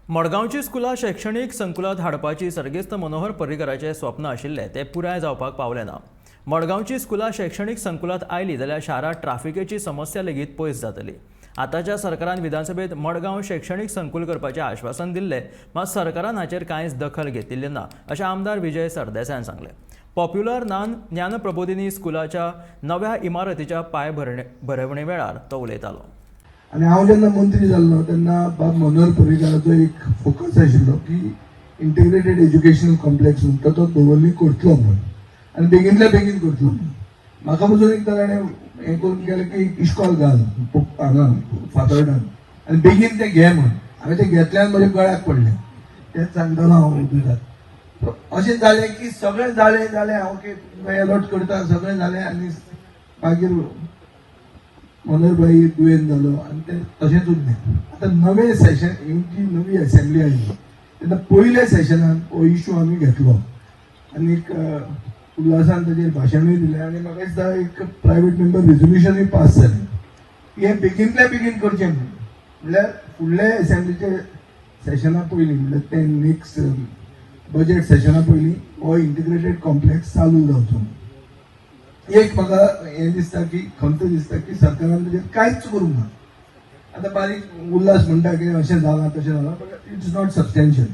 मडगांवची स्कुलां शैक्षणीक संकुलात हाडपाची सर्गेस्त मनोहर पर्रीकराचें स्वप्न आशिल्लें तें पुराय जावपाक पावलें ना. मडगांवची स्कुलां शैक्षणीक संकुलात आयली जाल्यार शारांत ट्राफिकेची समस्या लेगीत पयस जातली. आतांच्या सरकारान विधानसभेत मडगांव शैक्षणीक संकुल करपाचें आश्वासन दिल्लें, मात सरकारान हाचेर कांयच दखल घेतिल्ली ना, अशें आमदार विजय सरदेसायान सांगलें. पॉप्युलर नान ज्ञानप्रबोधिनी स्कुलाच्या नव्या इमारतीच्या पांयभरणे भरवणे वेळार तो उलयतालो. आनी हांव जेन्ना मंत्री जाल्लो तेन्ना बाब मनोहर पर्रीकाराचो एक फोकस आशिल्लो की इंटिग्रेटेड एज्युकेशनल कॉम्प्लेक्स म्हणटा तो दवर्ली करतलो म्हणून आनी बेगीनल्या बेगीन करतलो म्हणून. म्हाका पसून एकदां ताणें हें करून केलें की इश्कॉल घाल हांगा फातर्डान आनी बेगीन तें घे म्हूण. हांवें तें घेतलें आनी म्हज्या गळ्याक पडलें. तेंच सांगतालो हांव उदकांत. अशें जालें की सगळें जालें जालें, हांव की एलॉट करता, सगळें जालें आनी मागीर मनोहरभाई दुयेंत जालो आनी तें तशेंच उरलें. आतां नवें सेशन, ही जी नवी असेंब्ली आयली तेन्ना पयल्या सेशनान हो इशू आमी घेतलो आनी एक उल्हासान ताजेर भाशणूय दिलें आनी म्हाका दिसता एक प्रायवेट मेंबर रेजोल्युशनूय पास जालें की हें बेगीनल्या बेगीन करचें म्हणून. म्हणल्यार फुडल्या असेंब्लीचे सेशना पयलीं, म्हणल्यार तें नेक्स्ट बजेट सेशना पयलीं हो इंटिग्रेटेड कॉम्प्लेक्स चालू जावचो म्हणून. एक म्हाका हें दिसता की खंत दिसता की सरकारान ताजेर कांयच करूंक ना. आतां बारीक उल्हास म्हणटा की अशें जालां, तशें जालां, but it's not substantial.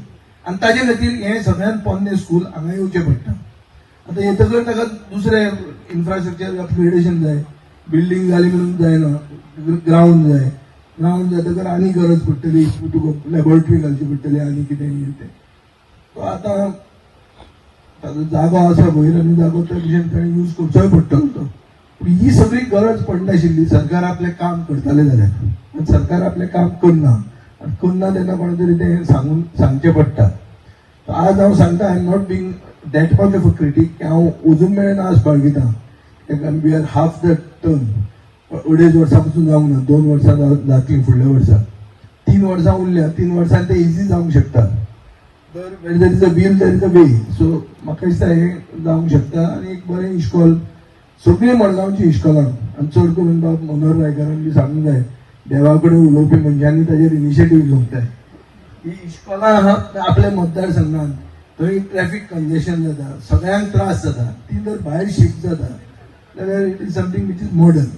आनी ताजे खातीर हें सगळ्यांत पोन्नें स्कूल हांगा येवचें पडटा. आतां येतकर ताका दुसरें इन्फ्रास्ट्रक्चर अपग्रेडेशन जाय. बिल्डींग जाली म्हणून जायना, ग्रावंड जाय. ग्रावंड जातकर आनी गरज पडटली, तुका लॅबोरेटरी घालची पडटली आनी कितें कितें तें. तो आतां ताजो जागो आसा वयर आनी जागो त्या भशेन ताणें यूज करचोय पडटलो तो. पूण ही सगळी गरज पडनाशिल्ली सरकार आपलें काम करतालें जाल्यार. आनी सरकार आपलें काम करना आनी करना तेन्ना कोणा तरी तें सांगून सांगचें पडटा. आज हांव सांगता, I am not being that much of a critic की हांव अजून मेरेन आस बाळगिता. We are half the term. अडेज वर्सां पसून जावंक ना, 2 वर्सां जातलीं फुडल्या वर्सा. 3 वर्सां उरल्या. 3 वर्सान तें इजी जावंक शकता. तर where there is a will, there is a way. So म्हाका दिसता हें जावंक शकता आनी एक बरें इश्कोल सगळीं मडगांवची इश्कोलां आनी चड करून बाब मनोहर रायकारान बी सांगूंक जाय, देवा कडेन उलोवपी मनशांनी ताजेर इनिशिएटीव घेवंक जाय. ही इश्कोलां आहा आपल्या मतदारसंघात, थंय ट्रॅफिक कंजेशन जाता, सगळ्यांक त्रास जाता. ती जर भायर शिफ्ट जाता जाल्यार it is something which is modern.